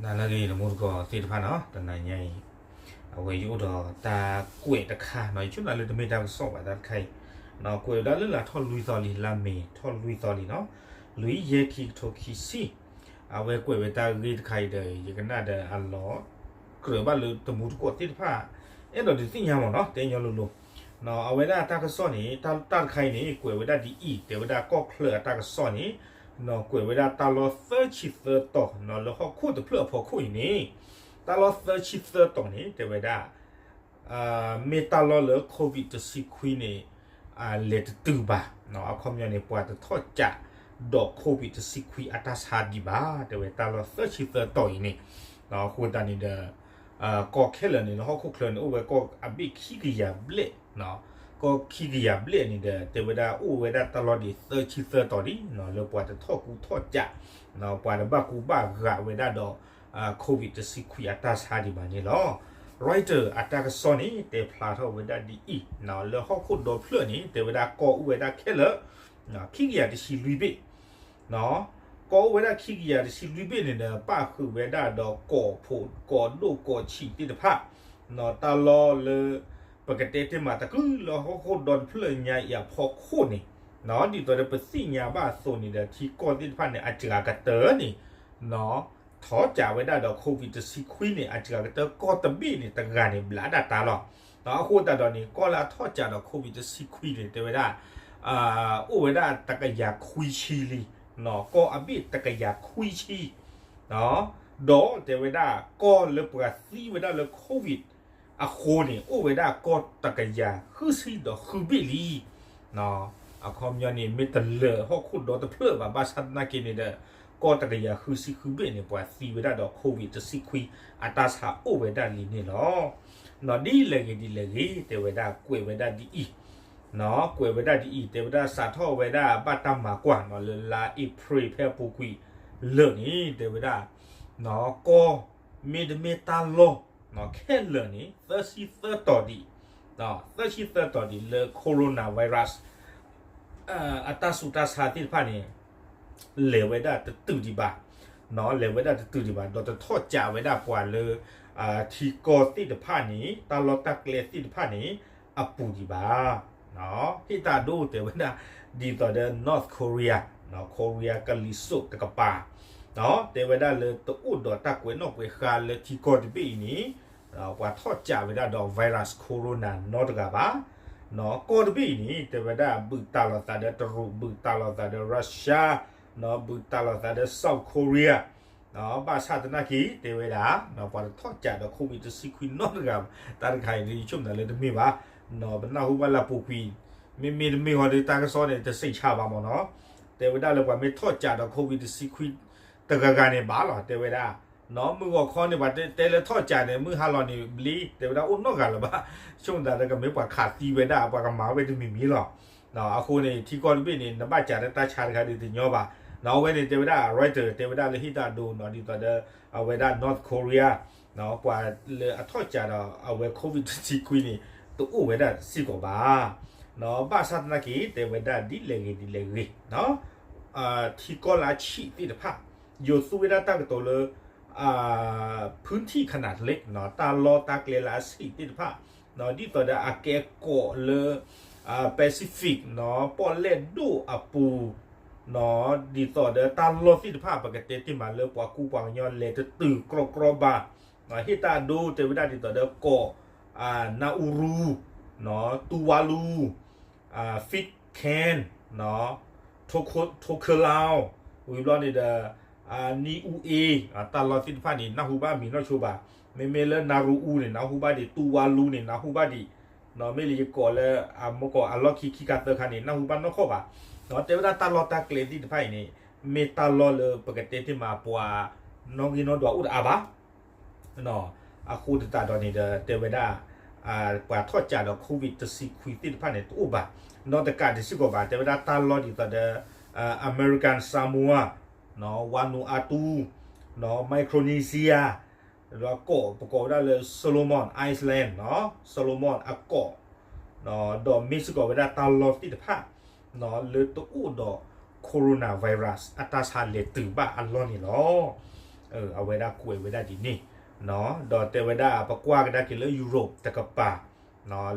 တၢ်လၢအဂ့ၤ တမူတကိးသ့ၣ်တဖၣ်နီၤ, တနၤညါအံၤ အဝဲယအိၣ်ဒီးတၢ်ကွဲးတခါနီၤ, ယဆိကမိၣ်လၢတမ့ၢ်တၢ်ကစီၣ်ဘၣ် တၢ်တခါအံၤ ကွဲးဝဲဒၣ်လၢလါထီၣ်လွံၢ်သီလံ, လါမ့ၤထီၣ်လွံၢ်သီလံနီၤ, လွံၢ်ယဲၢ်ခံကထိခံဆံ, အဝဲကွဲးဝဲတၢ်ဂ့ၢ်တခါအံၤဒီး ယကနၣ်ဒီးအလီၤကြၢးဘၣ်လၢတမူတကိးသ့ၣ်တဖၣ် အဲၣ်ဒိးဒုးသ့ၣ်ညါမ့ၢ်နီၤ, တဲညီလိၤလိၤ အဝဲဒၣ်တၢ်ကစီၣ်န့ၣ် တၢ်တခါအံၤန့ၣ် ကွဲးဝဲဒၣ်ဒ်အံၤ, တဲဝဲဒၣ်ကီၢ်ချၢအတၢ်ကစီၣ်န့ၣ် ကွဲးဝဲဒၣ်တၢ်လီၢ်သၢဆံသၢတီၤနီၤ လၢဟီၣ်ခိၣ်တဖျၢၣ်အဖီခိၣ်အံၤန့ၣ်, တၢ်လီၢ်သၢဆံသၢတီၤန့ၣ် တဲဝဲဒၣ် မ့ၢ်တၢ်လီၢ်လၢ COVID တဆံခွံန့ၣ် လဲၤတတုၤဘၣ်, အခီပညီန့ၣ် ပှၤတထီၣ်ကးဒီး COVID တဆံခွံအတၢ်ဆါဒံးဘၣ်, တဲဝဲတၢ်လီၢ်သၢဆံသၢတီၤအံၤန့ၣ်, အဃိသတးန့ၣ်ဒီး ကီၢ်ခဲလၢာ်န့ၣ် လၢဟီၣ်ခိၣ်ချၢန့ၣ် အိၣ်ဝဲကီၢ်အဘ့ၣ်ခံကယၤဘျဲၣ်, ကီၢ်ခံကယၤဘျဲၣ်န့ၣ်ဒီး တဲဝဲဒၣ်အိၣ်ဝဲဒၣ်တၢ်လီၢ်ဒံးသၢဆံသၢတီၤဒံး လၢပှၤတထီၣ်ကူထီၣ်ကး, ပှၤတဘၣ်ကူဘၣ်ဂာ်ဝဲဒၣ်ဒီး COVID တဆံခွံအတၢ်ဆါဒံးဘၣ်န့ၣ်လီၤ. Reuters အတၢ်ကစီၣ်န့ၣ် တဲဖျါထီၣ်ဝဲဒၣ်ဒ်အံၤ, လၢဟီၣ်ခိၣ်ဒီဖျၢၣ်န့ၣ် တဲဝဲဒၣ်ကီၢ်အိၣ်ဝဲဒၣ်ခဲလၢာ် ခံကယၤတဆံလွံၢ်ဘ့ၣ် ကီၢ်အိၣ်ဝဲဒၣ်ခံကယၤတဆံလွံၢ်ဘ့ၣ်န့ၣ်ဒီး ပၣ်ဃုာ်ဝဲဒၣ်ဒီးကီၢ်ဖိ ကီၢ်ဒိၣ်ကီၢ်ဆံးသ့ၣ်တဖၣ်, တၢ်လီၢ်လၢ ပကတဲတ့ၢ်မး တကုလၢဟီၣ်ခိၣ်ဒီတဖျၢၣ်ညါအံၤအဖီခိၣ်န့ၣ်, ဒ်သိးဒီးပသ့ၣ်ညါဘၣ်အသိးန့ၣ်ဒီး ထံကီၢ်သ့ၣ်တဖၣ်န့ၣ် အစှၤကတၢၢ်န့ၣ် ထီၣ်ကးဝဲဒၣ်ဒီး COVID တဆံခွံန့ၣ် အစှၤကတၢၢ်ကီၢ်တဘ့ၣ်န့ၣ် တဂၤန့ၣ် ဘျးဒၣ်တၢ်လီၤ. အဃိသတးဒီးန့ၣ် ကီၢ်လၢအထီၣ်ကးဒီး COVID တဆံခွံန့ၣ် တဲဝဲဒၣ် အိၣ်ဝဲဒၣ်တကယၤခွံဆံလံ, ကီၢ်အဘ့ၣ်တကယၤခွံဆံ, ဒီးတဲဝဲဒၣ်ကီၢ်လၢပှၤသံဝဲဒၣ်လၢ COVID အဃိန့ၣ် အိၣ်ဝဲဒၣ်ကီၢ်တကယၤဃုဆံဒီးဃုဘ့ၣ်လံ. အခီပညီန့ၣ် မ့ၢ်တလၢာ်ဟီၣ်ခိၣ်ဒီတဖျၢၣ်ဘၣ်, ဘၣ်ဆၣ်သနာ်က့န့ၣ်ဒီး ကီၢ်တကယၤဃုဆံဃုဘ့ၣ်န့ၣ် ပှၤသံဝဲဒၣ်ဒီး COVID တဆံခွံအတၢ်ဆါအိၣ်ဝဲဒၣ်လံန့ၣ်လီၤ. ဒ်လဲၣ်ဂ့ၤဒ်လဲၣ်ဂ့ၤ တဲဝဲဒၣ်ကွဲးဝဲဒၣ်ဒ်အံၤ, ကွဲးဝဲဒၣ်ဒ်အံၤ တဲဝဲဒၣ်စးထီၣ်ဝဲဒၣ်ဘၣ်တၢ်မၤကွၢ်လၢလါအ့ဖြ့ၣ်ဖဲအပူၤကွံာ်လၢာ်န့ၣ် တဲဝဲဒၣ် ကီၢ် မ့တမ့ၢ်တၢ်လီၢ်ခဲလၢာ်န့ၣ် သၢဆံသၢတီၤဒံး, သၢဆံသၢတီၤဒံးလၢ coronavirus အတၢ်ဆူးတၢ်ဆါသ့ၣ်တဖၣ်န့ၣ် လဲၤဝဲဒၣ်တတုၤဒံးဘၣ်, လဲၤဝဲဒၣ်တတုၤဒံးဘၣ် ဒီးတထီၣ်ကးဝဲဒၣ်ပှၤလၢ ထံကီၢ်သ့ၣ်တဖၣ်န့ၣ် တၢ်လီၢ်တၢ်ကျဲသ့ၣ်တဖၣ်န့ၣ် အပူၤဒံးဘၣ်. ဟ့ၣ်တၢ်ဒိတဲဝဲဒၣ် ဒ်သိးဒီး North Korea, Korea ကလံၤစိးတကပၤ တဲဝဲဒၣ်လၢတအိၣ်ဒီးတၢ်ကွဲးနီၣ်ကွဲးဃါလၢထံကီၢ်တဘ့ၣ်အံၤန့ၣ် ပှၤထီၣ်ကးဝဲဒၣ်ဒီး virus corona နီတဂၤဘၣ်. ကီၢ်တဘ့ၣ်အံၤန့ၣ် တဲဝဲဒၣ်ဘုးတၢ်လီၤသးဒီးတရူး, ဘုးတၢ်လီၤသးဒီး Russia, ဘုးတၢ်လီၤသးဒီး South Korea, ဘၣ်ဆၣ်သနာ်က့ တဲဝဲဒၣ် ပှၤတထီၣ်ကးဒီး COVID တဆံခွံနီတဂၤဘၣ်. တၢ်တခါအံၤ ယဆိကမိၣ်လၢတမ့ၢ်ဘၣ်, ပနၢ်ဟူဘၣ်လၢအပူၤကွံာ် မ့မ့ၢ်တမ့ၢ်ဃီဒီး တၢ်ကစီၣ်န့ၣ် တစံးဆါဘၣ်မ့ၢ်နီၤ. တဲဝဲဒၣ်လၢပှၤမ့ၢ်ထီၣ်ကးဒီး COVID တဆံခွံ တဂၤဂၤန့ၣ်ဘၣ်လီၤ တဲဝဲဒၣ်. မုၢ်ဂီၤခီန့ၣ် ပှၤတဲလၢထီၣ်ကးန့ၣ် မုၢ်ဟါလီၤန့ၣ်ဘျ့ တဲဝဲဒၣ်အိၣ်နီတဂၤလၢၤဘၣ်. ဆိကမိၣ်သးဒီးကမ့ၢ်ပှၤခးသံဝဲဒၣ် ပှၤကမၤဝဲတမံၤမံၤလီၤ. အဃိန့ၣ် ထံကီၢ်တဘ့ၣ်န့ၣ် နဘၣ်ကးလၢတၢ်ဆါတခါဒုးတညီဘၣ်. အဝဲန့ၣ်တဲဝဲဒၣ် Reuters တဲဝဲဒၣ်လၢဟ့ၣ်တၢ်ဒိနီၤ ဒ်သိးဒီး အဝဲဒၣ် North Korea ပှၤလၢအထီၣ်ကးဒီးအဝဲ COVID တဆံခွံန့ၣ် တအိၣ်ဝဲဒၣ်စ့ၢ်ကီးဘၣ်. ဘၣ်ဆၣ်သနာ်က့ တဲဝဲဒၣ်ဒ်လဲၣ်ဂ့ၤဒ်လဲၣ်ဂ့ၤ ထံကီၢ်လၢအဆံးသ့ၣ်တဖၣ် ယိၤသူဝဲဒၣ်တၢ်ကတိၤလၢ พื้นที่ขนาดเล็ก တၢ်လီၢ်တၢ်ကျဲလၢအဆံးသ့ၣ်တဖၣ် ဒ်သိးဒီးအကဲကိးလၢ Pacific ပီၣ်လဲၣ်ဒိၣ်အပူၤ ဒ်သိးဒီးတၢ်လီၢ်သ့ၣ်တဖၣ် ပကတဲတ့ၢ်မးလၢပှၤကူပှၤကညီလဲၤတတုၤကြီကြီဘၣ်. ဟ့ၣ်တၢ်ဒိတဲဝဲဒၣ်ဒ်သိးဒီးကိး Nauru, Tuvalu, Pitcairn, Tokelau, ဝံၤဘျီန့ၣ်ဒီး Niue, တၢ်လီၢ်သ့ၣ်တဖၣ်န့ၣ် နၢ်ဟူဘၣ်မံၤနီၢ်ဆိဘၣ်. မ့မ့ၢ်လၢ Nauru န့ၣ် နၢ်ဟူဘၣ်ဒံး, Tuvalu န့ၣ် နၢ်ဟူဘၣ်ဒံး, မ့ၢ်လၢယကိးလၢ အမ့ၢ်ကိးအလီၢ်ခံခံခါသၢခါန့ၣ် နၢ်ဟူဘၣ်နီၢ်ခီၣ်ဘၣ်. တဲဝဲဒၣ်တၢ်လီၢ်တၢ်ကျဲသ့ၣ်တဖၣ်အံၤန့ၣ် မ့ၢ်တၢ်လီၢ်လၢပကတဲတ့ၢ်မးပှၤ နီၣ်ဂံၢ်နီၣ်ဒွးအိၣ်တအါဘၣ်. အဃိသတးဒီးန့ၣ်ဒီး တဲဝဲဒၣ် ပှၤထီၣ်ကးဒီး COVID တဆံခွံသ့ၣ်တဖၣ်န့ၣ် တအိၣ်ဘၣ်. နီတကးတစ့ၢ်ကီးဘၣ် တဲဝဲဒၣ်တၢ်လီၢ်ဒ်သိးဒီး American Samoa, Vanuatu, Micronesia, ဒီးကိး ပကိးဝဲဒၣ်လၢ Solomon Island, Solomon အကိး, ဒီးမ့ၢ်စ့ၢ်ကီးဝဲဒၣ်တၢ်လီၢ်သ့ၣ်တဖၣ် လၢတအိၣ်ဒီး coronavirus အတၢ်ဆါလဲၤတုၤဘၣ်အလီၢ်န့ၣ်လီၤ. အဝဲဒၣ်ကွဲးဝဲဒၣ်ဒ်န့ၣ်, ဒီးတဲဝဲဒၣ်ပကွၢ်ကဒါက့ၤလၢ Europe တကပၤ,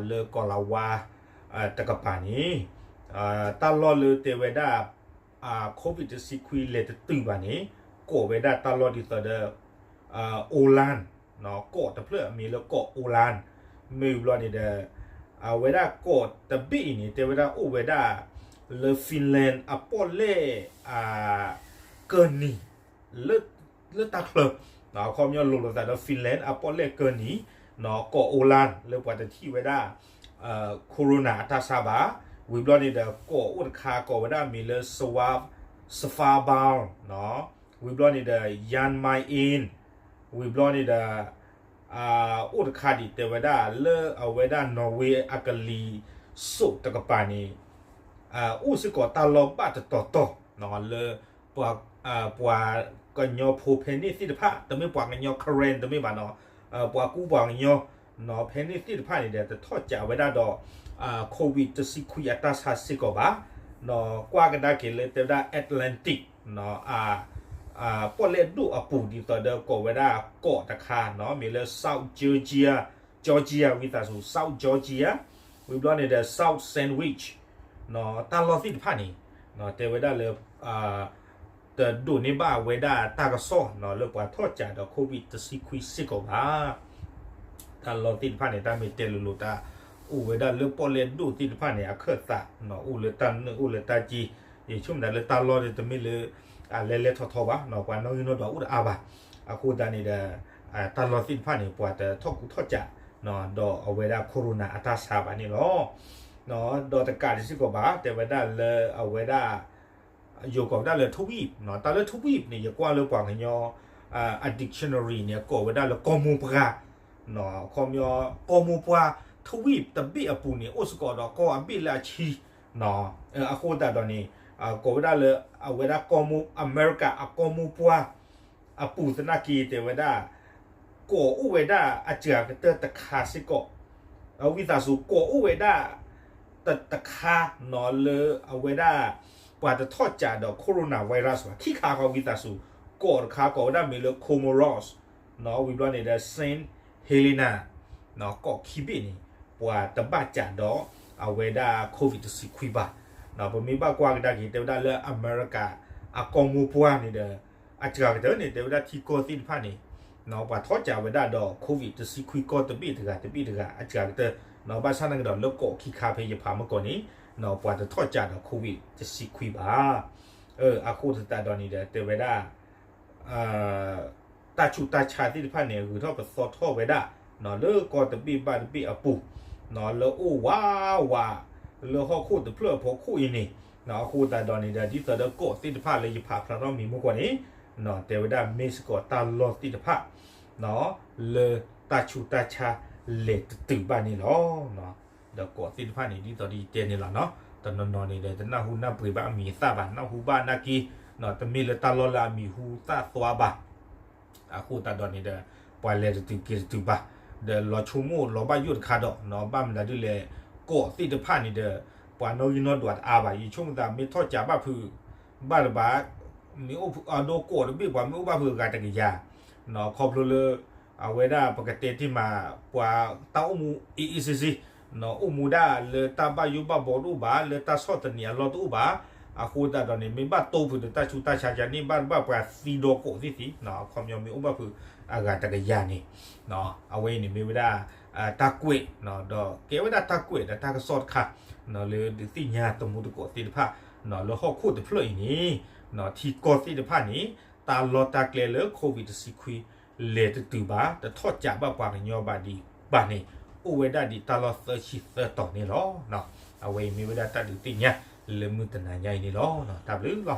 လၢကီၤလၤဝါ တကပၤန့ၣ်, တၢ်လီၢ်လၢတဲဝဲဒၣ် COVID တဆံခွံလဲၤတတုၤဘၣ်န့ၣ်, ကိးဝဲဒၣ်တၢ်လီၢ်ဒ်သိးဒီး Åland, ကီးတဖျၢၣ်အမံၤလၢကီး Åland, မ့ၢ်ဘျီန့ၣ်ဒီး အဝဲဒၣ်ကီးတဘ့ၣ်အံၤန့ၣ် တဲဝဲဒၣ်အိၣ်ဝဲဒၣ်လၢ Finland အပီၣ်လဲၣ် ကၢနံၤ လၢတၢ်ချၢ, အခီပညီလိၤလိာ်သးဒီး Finland အပီၣ်လဲၣ်ကၢနံၤ, ကီး Åland လၢပှၤတထံၣ်ဝဲဒၣ် corona အတၢ်ဆါဘၣ်, ဝံၤဘျီန့ၣ်ဒီး ကီးအိၣ်တခါကိးဝဲဒၣ်မံၤလၢ Svalbard, ဝံၤဘျီန့ၣ်ဒီး Jan Mayen, ဝံၤဘျီန့ၣ်ဒီး အိၣ်တခါဒံးတဲဝဲဒၣ်လၢအဝဲဒၣ် Norway အကလံၤစိးတကပၤန့ၣ် အိၣ်စ့ၢ်ကီးတၢ်လီၢ်ဘၣ်တတီၤတီၤ လၢ ပှၤကညီဖိဖဲန့ၣ်သ့ၣ်တဖၣ် တမ့ၢ်ပှၤကညီ Karen တမ့ၢ်ဘၣ်နီၤ, ပှၤကူပှၤကညီ ဖဲန့ၣ်သ့ၣ်တဖၣ်န့ၣ်ဒီး တထီၣ်ကးဝဲဒၣ်ဒီး COVID တဆံခွံအတၢ်ဆါစ့ၢ်ကီးဘၣ်, ကွၢ်ကဒါက့ၤလၢတဲဝဲဒၣ် Atlantic ပီၣ်လဲၣ်ဒိၣ်အပူၤဒ်သိးဒီးကိးဝဲဒၣ်ကီးတခါနီၤ မ့ၢ်လၢ South Georgia, Georgia ဝံသးစူၤ South Georgia, ဝံၤဘျီန့ၣ်ဒီး South Sandwich တၢ်လီၢ်သ့ၣ်တဖၣ်န့ၣ် တဲဝဲဒၣ်လၢ တဒိးန့ၢ်ဘၣ်ဝဲဒၣ်တၢ်ကစီၣ်လၢပှၤထီၣ်ကးဒီး COVID တဆံခွံစ့ၢ်ကီးဘၣ်. တၢ်လီၢ်သ့ၣ်တဖၣ်န့ၣ် တၢ်မ့ၢ်တဲလိၤလိၤတၢ် အိၣ်ဝဲဒၣ်လၢပီၣ်လဲၣ်ဒိၣ်သ့ၣ်တဖၣ်န့ၣ် အခၢၣ်သး အိၣ်လၢတၢ်နုာ်အိၣ်လၢတၢ်က့, ယဆိကမိၣ်သးလၢတၢ်လီၢ်န့ၣ်တမ့ၢ်လၢ လဲၤလဲၤထီၣ်ထီဘၣ် ပှၤနီၣ်ဂံၢ်နီၣ်ဒွးအိၣ်တအါဘၣ်. အဃိသတးန့ၣ်ဒီး တၢ်လီၢ်သ့ၣ်တဖၣ်န့ၣ် ပှၤတထီၣ်ကူထီၣ်ကး ဒီးအဝဲဒၣ် corona အတၢ်ဆါဘၣ်န့ၣ်လီၤ. ဒီးတကးဒံးစ့ၢ်ကီးဘၣ် တဲဝဲဒၣ်လၢအဝဲဒၣ် ယိၤကိးဝဲဒၣ်လၢ Twitter နီၤ, တၢ်လၢ Twitter န့ၣ် ယကွၢ်လၢပှၤကညီ အ dictionary န့ၣ် ကိးဝဲဒၣ်လၢကီၢ်မိၢ်ပှၢ်, အခီပညီ ကီၢ်မိၢ်ပှၢ် Twitter တဘ့ၣ်အပူၤန့ၣ် အိၣ်စ့ၢ်ကီးဒီးကီၢ်အဘ့ၣ်လၢအဆံ, အဃိသတးဒီးန့ၣ် ကိးဝဲဒၣ်လၢ အဝဲဒၣ်ကီၢ်မိၢ် အမဲရကၤ အကီၢ်မိၢ်ပှၢ် အပူၤသနာ်က့ တဲဝဲဒၣ် ကိးအိၣ်ဝဲဒၣ်အစှၤကတၢၢ်တခါစ့ၢ်ကီး, ဝံသးစူၤ ကိးအိၣ်ဝဲဒၣ် တခါနီၤလၢအဝဲဒၣ် ပှၤတထီၣ်ကးဒီး coronavirus ဘၣ်, ခံခါဃီဝံသးစူၤ, ကိးတခါကိးဝဲဒၣ်မ့ၢ်လၢ Comoros နီၤ, ဝံၤဘျီန့ၣ်ဒီး Saint Helena နီၤ, ကိးခံဘ့ၣ်န့ၣ် ပှၤတဘၣ်ကးဒီး အဝဲဒၣ် COVID တဆံခွံဘၣ်. ပမ့ၢ်ဘၣ်ကွၢ်ကဒါက့ၤ တဲဝဲဒၣ်လၢအမဲရကၤ အကီၢ်မိၢ်ပှၢ်န့ၣ်ဒီး အစှၤကတၢၢ်န့ၣ် တဲဝဲဒၣ်ထံကီၢ်သ့ၣ်တဖၣ်န့ၣ် ပှၤထီၣ်ကးဝဲဒၣ်ဒီး COVID တဆံခွံကီၢ်တဘ့ၣ်တဂၤတဘ့ၣ်တဂၤအစှၤကတၢၢ်, ဘၣ်ဆၣ်သနာ်က့ဒီးလၢကီးခံခါဖဲယဖးမုၢ်ကီးန့ၣ် ပှၤတထီၣ်ကးဒီး COVID တဆံခွံဘၣ်. အဃိသတးဒီးန့ၣ်ဒီး တဲဝဲဒၣ် တၢ်ဆူးတၢ်ဆါသ့ၣ်တဖၣ်န့ၣ် ဂုၤထီၣ်ပသီထီၣ်ဝဲဒၣ် လၢကီၢ်တဘ့ၣ်ဘၣ်တဘ့ၣ်အပူၤ လၢအိၣ်ဝးဝး လၢဟီၣ်ခိၣ်တဖျၢၣ်အဖီခိၣ်အံၤန့ၣ် အဃိသတးဒီးန့ၣ်ဒီး ဒ်သိးဒီးကီးသ့ၣ်တဖၣ်လၢယဖးဖျါထီၣ်မံၤမုၢ်ကီးန့ၣ် တဲဝဲဒၣ်မ့ၢ်စ့ၢ်ကီးတၢ်လီၢ်သ့ၣ်တဖၣ် လၢတၢ်ဆူးတၢ်ဆါလဲၤတတုၤဘၣ်န့ၣ်လီၤ. ဒီးကီးသ့ၣ်တဖၣ်န့ၣ် ဒ်သိးဒီးယတဲန့ၣ်လီၤနီၤ, တနီၤနီၤန့ၣ်ဒီး တနၢ်ဟူနၢ်ပှ့ၤဘၣ်အမံၤအသၣ်ဘၣ်, နၢ်ဟူဘၣ်နာ်က့ တမ့ၢ်လၢတၢ်လီၢ်လၢအမံၤဟူသၣ်သွါဘၣ်. အဃိသတးဒီးန့ၣ်ဒီး ပှၤလဲၤတတုၤက့ၤတတုၤဘၣ်, ဒီးလီၤဆိကမိၣ်လီၤဘၣ်ယိၣ်တခါဒီး ဘၣ်မနုၤဒ်လဲၣ် ကီးသ့ၣ်တဖၣ်န့ၣ်ဒီး ပှၤနီၣ်ဂံၢ်နီၣ်ဒွးတအါဘၣ်. ယဆိကမိၣ်သးမ့ၢ်ထီၣ်ကးဘၣ်ဖုး ဘၣ်တဘၣ် မ့ၢ်အိၣ်ဖုးအဒိကီးတဘ့ၣ် ပှၤမ့ၢ်အိၣ်ဘၣ်ဖုးအဂၤတကယၤ ခီဖျိလၢ အဝဲဒၣ်ပကတဲတ့ၢ်မး ပှၤတၢ်အိၣ်မူအ့ၣ်အ့ၣ်စ့စ့ အိၣ်မူဒၣ်လၢတၢ်ဘၣ်ယိၣ်ဘၣ်ဘီတအိၣ်ဘၣ် လၢတၢ်ဆီၣ်သနံးအလီၢ်တအိၣ်ဘၣ်. အဃိသတးဒီးန့ၣ် မ့ၢ်ဘၣ်တိၢ်ဖုးဒီးတၢ်ဆူးတၢ်ဆါယၤန့ၣ် ဘၣ်တဘၣ်ပှၤသံဒီးကီးသ့ၣ်သ့ၣ် အခီပညီမ့ၢ်အိၣ်ဘၣ်ဖုးအဂၤတကယၤန့ၣ် အဝဲအံၤန့ၣ်မ့ၢ်ဝဲဒၣ် တၢ်ကွဲး ဒီးကဲဝဲဒၣ်တၢ်ကွဲးဒီးတၢ်ကစီၣ်တခါ လၢဒုးသ့ၣ်ညါတမူတကိးသ့ၣ်တဖၣ် လၢဟီၣ်ခိၣ်တဖျၢၣ်အံၤန့ၣ် ထံကီၢ်သ့ၣ်တဖၣ်န့ၣ် တၢ်လီၢ်တၢ်ကျဲလၢ COVID တဆံခွံ လဲၤတတုၤဘၣ် တထီၣ်ကးဘၣ်ပှၤကညီဘၣ်ဒံးဘၣ်န့ၣ် အိၣ်ဝဲဒၣ်ဒံးတၢ်လီၢ်သၢဆံသၢတီၤန့ၣ်လီၤ. အဝဲအံၤမ့ၢ်ဝဲဒၣ်တၢ်ဒုးသ့ၣ်ညါလၢမုၢ်တနၤညါအံၤန့ၣ်လီၤ. တၢ်ဘျုးလီၤ.